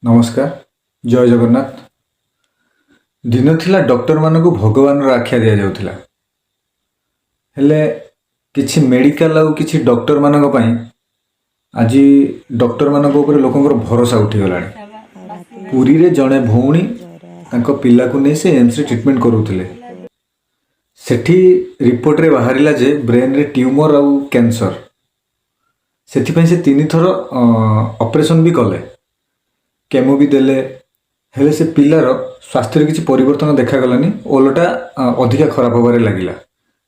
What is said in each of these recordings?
ନମସ୍କାର, ଜୟ ଜଗନ୍ନାଥ। ଦିନ ଥିଲା, ଡକ୍ଟରମାନଙ୍କୁ ଭଗବାନର ଆଖ୍ୟା ଦିଆଯାଉଥିଲା। ହେଲେ କିଛି ମେଡ଼ିକାଲ ଆଉ କିଛି ଡକ୍ଟରମାନଙ୍କ ପାଇଁ ଆଜି ଡକ୍ଟରମାନଙ୍କ ଉପରେ ଲୋକଙ୍କର ଭରସା ଉଠିଗଲାଣି। ପୁରୀରେ ଜଣେ ଭଉଣୀ ତାଙ୍କ ପିଲାକୁ ନେଇ ସେ ଏମ୍ସରେ ଟ୍ରିଟମେଣ୍ଟ କରୁଥିଲେ। ସେଠି ରିପୋର୍ଟରେ ବାହାରିଲା ଯେ ବ୍ରେନ୍ରେ ଟ୍ୟୁମର ଆଉ କ୍ୟାନ୍ସର। ସେଥିପାଇଁ ସେ ତିନିଥର ଅପରେସନ୍ ବି କଲେ, କେମୋ ବି ଦେଲେ। ହେଲେ ସେ ପିଲାର ସ୍ୱାସ୍ଥ୍ୟରେ କିଛି ପରିବର୍ତ୍ତନ ଦେଖାଗଲାନି, ଓଲଟା ଅଧିକା ଖରାପ ହେବାରେ ଲାଗିଲା।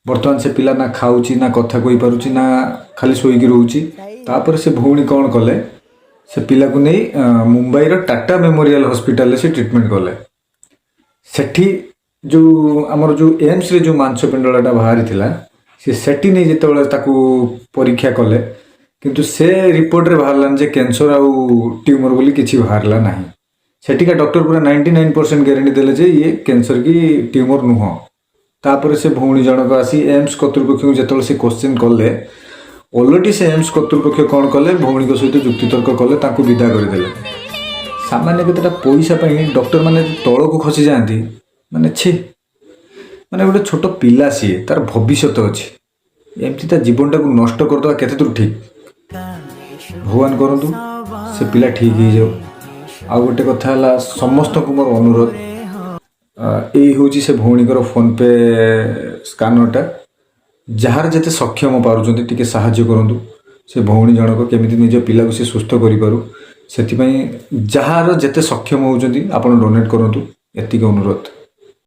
ବର୍ତ୍ତମାନ ସେ ପିଲା ନା ଖାଉଛି, ନା କଥା କହିପାରୁଛି, ନା ଖାଲି ଶୋଇକି ରହୁଛି। ତାପରେ ସେ ଭଉଣୀ କ'ଣ କଲେ? ସେ ପିଲାକୁ ନେଇ ମୁମ୍ବାଇର ଟାଟା ମେମୋରିଆଲ ହସ୍ପିଟାଲରେ ସେ ଟ୍ରିଟମେଣ୍ଟ କଲେ। ସେଠି ଯେଉଁ ଆମର ଯେଉଁ ଏମ୍ସରେ ଯେଉଁ ମାଂସପିଣ୍ଡଳଟା ବାହାରିଥିଲା, ସେ ସେଠି ନେଇ ଯେତେବେଳେ ତାକୁ ପରୀକ୍ଷା କଲେ, କିନ୍ତୁ ସେ ରିପୋର୍ଟରେ ବାହାରିଲାନି ଯେ କ୍ୟାନ୍ସର ଆଉ ଟ୍ୟୁମର ବୋଲି କିଛି ବାହାରିଲା ନାହିଁ। ସେଠିକା ଡକ୍ଟର ପୁରା 99% ଗ୍ୟାରେଣ୍ଟି ଦେଲେ ଯେ ଇଏ କ୍ୟାନ୍ସର କି ଟ୍ୟୁମର ନୁହଁ। ତାପରେ ସେ ଭଉଣୀ ଜଣକ ଆସି ଏମ୍ସ କର୍ତ୍ତୃପକ୍ଷଙ୍କୁ ଯେତେବେଳେ ସେ କୋଶ୍ଚିନ୍ କଲେ, ଓଲଟି ସେ ଏମ୍ସ କର୍ତ୍ତୃପକ୍ଷ କ'ଣ କଲେ? ଭଉଣୀଙ୍କ ସହିତ ଯୁକ୍ତିତର୍କ କଲେ, ତାଙ୍କୁ ବିଦା କରିଦେଲେ। ସାମାନ୍ୟ କେତେଟା ପଇସା ପାଇଁ ଡକ୍ଟରମାନେ ତଳକୁ ଖସି ଯାଆନ୍ତି। ମାନେ ଛି, ମାନେ ଗୋଟେ ଛୋଟ ପିଲା ସିଏ, ତାର ଭବିଷ୍ୟତ ଅଛି। ଏମିତି ତା ଜୀବନଟାକୁ ନଷ୍ଟ କରିଦେବା କେତେ ଦୂର ଠିକ୍? ଭଗବାନ କରନ୍ତୁ ସେ ପିଲା ଠିକ୍ ହେଇଯାଉ। ଆଉ ଗୋଟେ କଥା ହେଲା, ସମସ୍ତଙ୍କୁ ମୋର ଅନୁରୋଧ, ଏଇ ହେଉଛି ସେ ଭଉଣୀଙ୍କର ଫୋନ୍ପେ ସ୍କାନରଟା। ଯାହାର ଯେତେ ସକ୍ଷମ ପାରୁଛନ୍ତି, ଟିକେ ସାହାଯ୍ୟ କରନ୍ତୁ। ସେ ଭଉଣୀ ଜଣକ କେମିତି ନିଜ ପିଲାକୁ ସେ ସୁସ୍ଥ କରିପାରୁ, ସେଥିପାଇଁ ଯାହାର ଯେତେ ସକ୍ଷମ ହେଉଛନ୍ତି, ଆପଣ ଡୋନେଟ୍ କରନ୍ତୁ। ଏତିକି ଅନୁରୋଧ।